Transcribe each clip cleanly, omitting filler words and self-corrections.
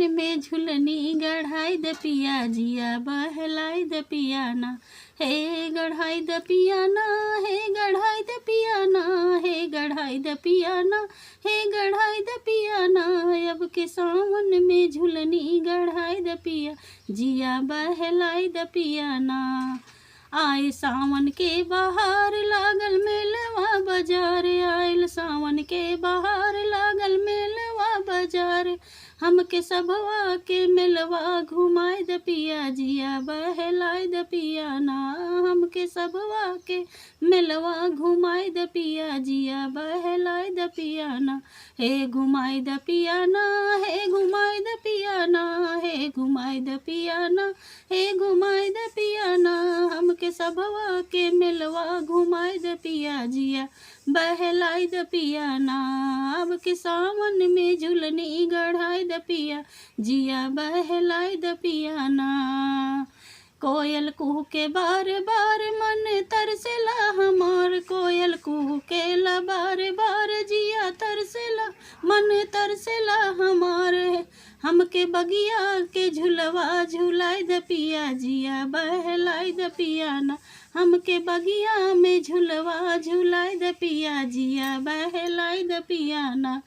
सावन में झुलनी गढ़ाई द पिया, जिया बहलाई द पियाना। हे गढ़ाई द पियाना, हे गढ़ाई द पियाना, हे गढ़ाई द पियाना, हे गढ़ाई द पियाना। अब के सावन में झुलनी गढ़ाई द पिया, जिया बहलाई द पियाना। आए सावन के बहार लागल मेलवा बाजार, आयल सावन के बहार लागल मेलवा बाजार। हमके सबवा के मेलवा घुमाए द पिया, जिया बहलाए द पिया ना। हमके सबवा के मेलवा घुमाए द पिया, जिया बहलाए द पिया ना। हे घुमाए द पिया ना, हे घुमाए द पिया ना, हे घुमाए द पिया ना, हे घुमाए द पिया ना। हमके सबवा के मेलवा घुमाए द पिया, जिया बहलाई द पिया ना। अब के सावन में झुलनी गढ़ाई द पिया, जिया बहलाई द पिया ना। कोयल कुहू के बार बार मन तरसेला हमार, कोयल कुहू के ला बार बार जिया तरसेला मन तरसेला हमार। हमके बगिया के झुलवा झुलाई द पिया, जिया बहलाई द पिया ना। हमके बगिया में झुलवा झुलाई द पिया, जिया बहलाई द पिया ना।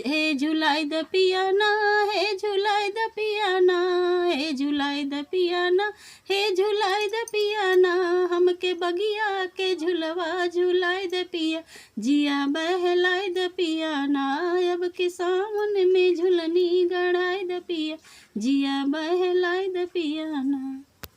हे झुलाई द पिया ना, हे झुलाई द पिया ना, हे झुलाई द पिया ना, हे झुलाई द पिया ना। हमके बगिया के झुलवा झुलाई द पिया, जिया बहलाई द पिया ना। अब के सावन में झुलनी गढ़ाई द पिया, जिया बहलाई द पिया ना।